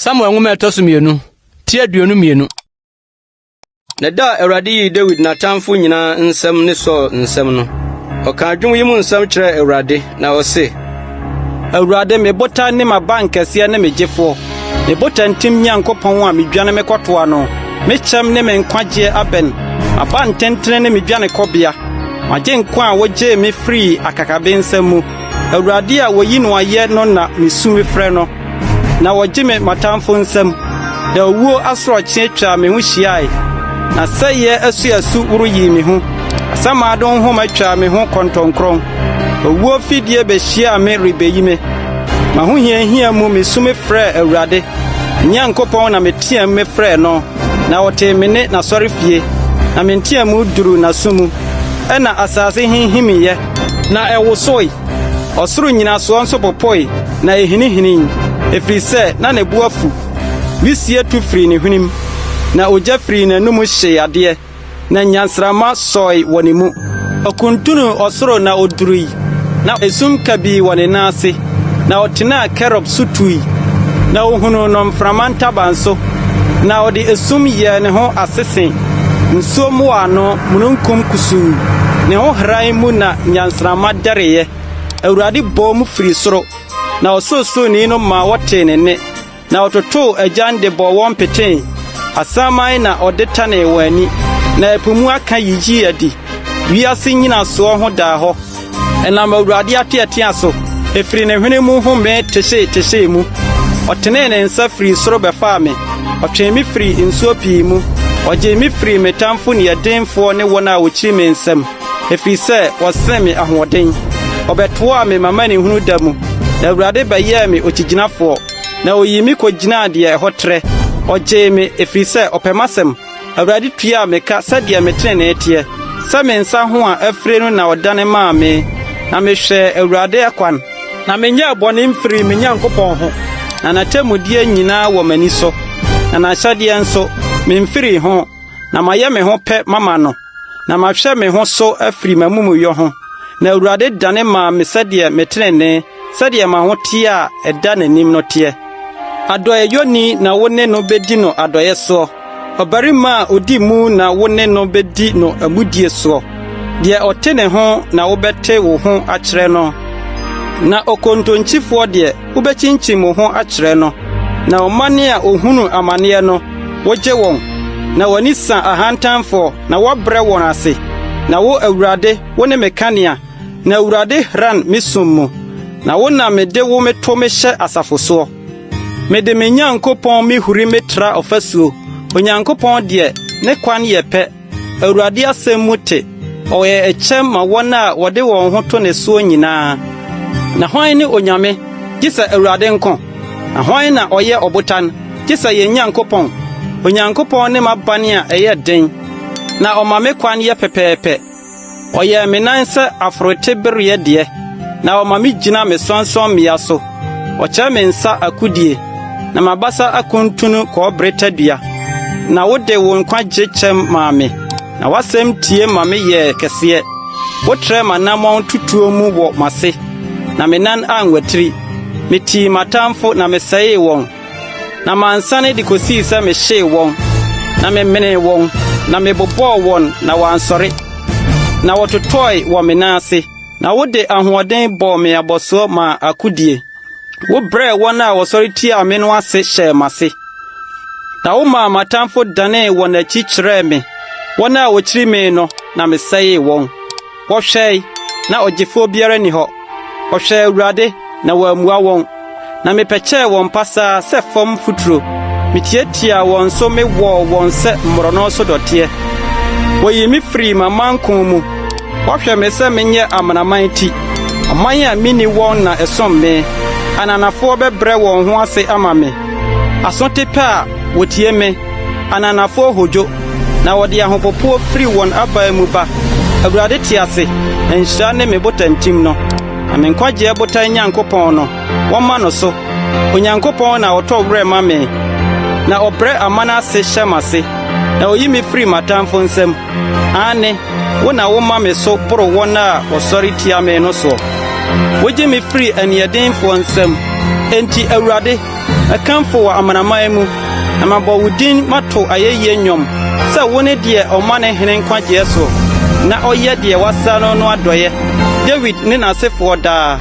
Samuel nwoma a ɛtɔ so mmienu, ti 22. Na da a Awurade yii Dawid n'atamfo nyinaa nsam ne Saul nsam no, ɔkaa dwom yi mu nsɛm kyerɛɛ Awurade, na ɔse. Awurade, me botan ne m'abankɛseɛ ne me gyefoɔ, me botantim Nyankopɔn a medwane mekɔtoa no, me kyɛm ne me nkwagyeɛ abɛn, m'abantentene ne me dwanekɔbea, m'agyenkwa a wogyee me firii akakabensɛm mu. Awurade a wɔyi no ayɛ no na misu mefrɛ no, na ɔgye me m'atamfo nsam. Na owuo asorɔkye twaa me ho hyiae, na sɛeɛ asuasu woro yii me hu. Asamando nhoma twaa me ho kɔntɔnkrɔn. Owuo fidie behyiaa me rebeyi me. M'ahohiahia mu misu mefrɛɛ Awurade, me Nyankopɔn na meteɛm mefrɛɛ no, na ɔtee me nne n'asɔrefie, na me nteɛmu duruu n'aso mu. Ɛnna asase hinhimiiɛ. Na ɛwosoe, ɔsoro nnyinasoɔ nso popoe na ɛhinihinii, ɛfiri sɛ na ne bo afu. Wisie tu firii ne hwenem, na ogya firii n'anom hyee adeɛ, na nnyansramma sɔe wɔ ne mu. Ɔkuntunuu ɔsoro na ɔdurui, na esum kabii wɔ ne nan ase, na ɔtenaa kerub so tui, na ɔhunuu no mframa ntaban so, na ɔde esum yɛɛ ne ho asese. Nsuo mmoaano, mununkum kusuu, ne ho hran mu na nnyansramma dɛreeɛ. Awurade bɔɔ mu firii soro, na Ɔsorosoroni no maa wɔtee ne nne, na ɔtotoo agyan de bɔɔ wɔn petee. Asaman na ɔde tanee wɔn ani, na ɛpo mu aka yiyii adi. Wiase nnyinasoɔ ho daa hɔ. Ɛnam Awurade ateatea so, ɛfiri ne hwene mu home tehyeetehyee mu. Ɔtenee ne nsa firii soro bɛfaa me, ɔtwee me firii nsuo pii mu. Ɔgyee me firii me tamfo nniɛdenfoɔ ne wɔn a wɔkyiri me nsam, ɛfiri sɛ wɔsene me ahoɔden. Ɔbɛtoaa me m'amanehunu da mu, na Awurade bɛyɛɛ me okyigyinafoɔ, na ɔyii me kɔgyinaa deɛ ɛhɔ trɛ. Ɔgyee me, ɛfiri sɛ ɔpɛ m'asɛm. Awurade tuaa me ka sɛdeɛ me tenenee teɛ, sɛ me nsa ho a afire no na ɔdane maa me. Na mehwɛɛ Awurade akwan, na menyɛɛ bɔne mfirii me Nyankopɔn ho, na n'atemmudeɛ nyinaa wɔ m'ani so, na n'ahyɛdeɛ nso, memfirii ho. Na mayɛ me ho pɛ mama no, na mahwɛ me ho so afiri m'amumuyɔ ho. Na Awurade dane maa me sɛdeɛ me tenenee, sɛdeɛ m'ahoteɛ a ɛda n'anim no teɛ. Adɔeɛyɔni na wo ne no bɛdi no adɔeɛ soɔ. Ɔbarima a odi mu na wo ne no bedi no amudie soɔ. Deɛ ɔte ne ho na wobɛte wo ho akyerɛ no, na okontonkyifoɔ deɛ, wobɛkyinkyim wo ho akyerɛ no. Na ɔman a wɔhunu amaneɛ no, wogye wɔn, na w'ani sa ahantanfoɔ na woabrɛ wɔn ase. Na wo, Awurade, wone me kanea, na Awurade hran me sum mu, na wo na mede wo meto mehyɛ asafo soɔ. Mede me Nyankopɔn mihuri metra ɔfasuo. Onyankopɔn deɛ, ne kwan yɛ pɛ, Awurade asɛm mu te, ɔyɛ ɛkyɛm ma wɔn a wɔde wɔn ho to ne soɔ nyinaa. Na hwan ne Onyame, gye sɛ Awurade nko? Na hwan na ɔyɛ Ɔbotan, gye sɛ yɛn Nyankopɔn? Onyankopɔn ne m'aban a ɛyɛ den, na ɔma me kwan yɛ pɛpɛɛpɛ. Ɔyɛɛ me nan sɛ aforotebereɛ deɛ, na ɔma me gyina me sorɔnsorɔmmea so. Ɔkyerɛ me nsa akodie, na m'abasa akuntunu kɔbere tadua. Na wode wo nkwagye kyɛm maa me, na w'asɛm tie ma meyɛɛ kɛseɛ. Wotrɛɛ m'anammɔn tutuo mu wɔ m'ase, na me nan anwatiri. Metii m'atamfo na mesɛee wɔn. Na mansane de kosii sɛ mehyee wɔn, na memenee wɔn, na mebobɔɔ wɔn na wɔansɔre, na wɔtotɔe wɔ me nan ase. Na wode ahoɔden bɔɔ me abɔsoɔ maa akodie. Wobrɛɛ wɔn a wɔsɔre tiaa me no ase hyɛɛ m'ase. Na womaa m'atamfo danee wɔn akyi kyerɛɛ me, wɔn a wɔkyiri me no, na mesɛee wɔn. Wɔhwɛe, na ɔgyefoɔ biara nni hɔ. Wɔhwɛɛ Awurade, na wammua wɔn. Na mepɛkyɛɛ wɔn pasaa sɛ fam mfuturo. Mitiatiaa wɔn so mewɔɔ wɔn sɛ mmorɔno so dɔteɛ. Wɔyii me firii m'amanko mu. Wɔhwɛ me sɛ menyɛ amanaman ti. Ɔman a minni wɔn na ɛsom me. Ananafoɔ bɛbrɛ wɔn ho ase ama me. Aso te pɛ a, wotie me. Ananafoɔ hodwo, na wɔde ahopopoɔ firi wɔn aban mu ba. Awurade te ase, na nhyira ne me botantim no, na me nkwagyeɛ botan Nyankopɔn no, wɔmma no so. Onyankopɔn na ɔtɔ werɛ ma me, na ɔbrɛ aman ase hyɛ m'ase, na oyi me firi m'atamfo nsam. Aane, wo na woma me so boro wɔn a wɔsɔre tia me no soɔ. Wogye me firi aniɛdenfoɔ nsam. Enti, Awurade, Mɛkamfo wɔ amanaman mu, na mabɔ wo din mato ayɛyie nnwom, sɛ wone deɛ ɔma ne hene nkwagyeɛ so, na ɔyɛ deɛ wasra no no adɔeɛ, Dawid ne n'asefoɔ daa.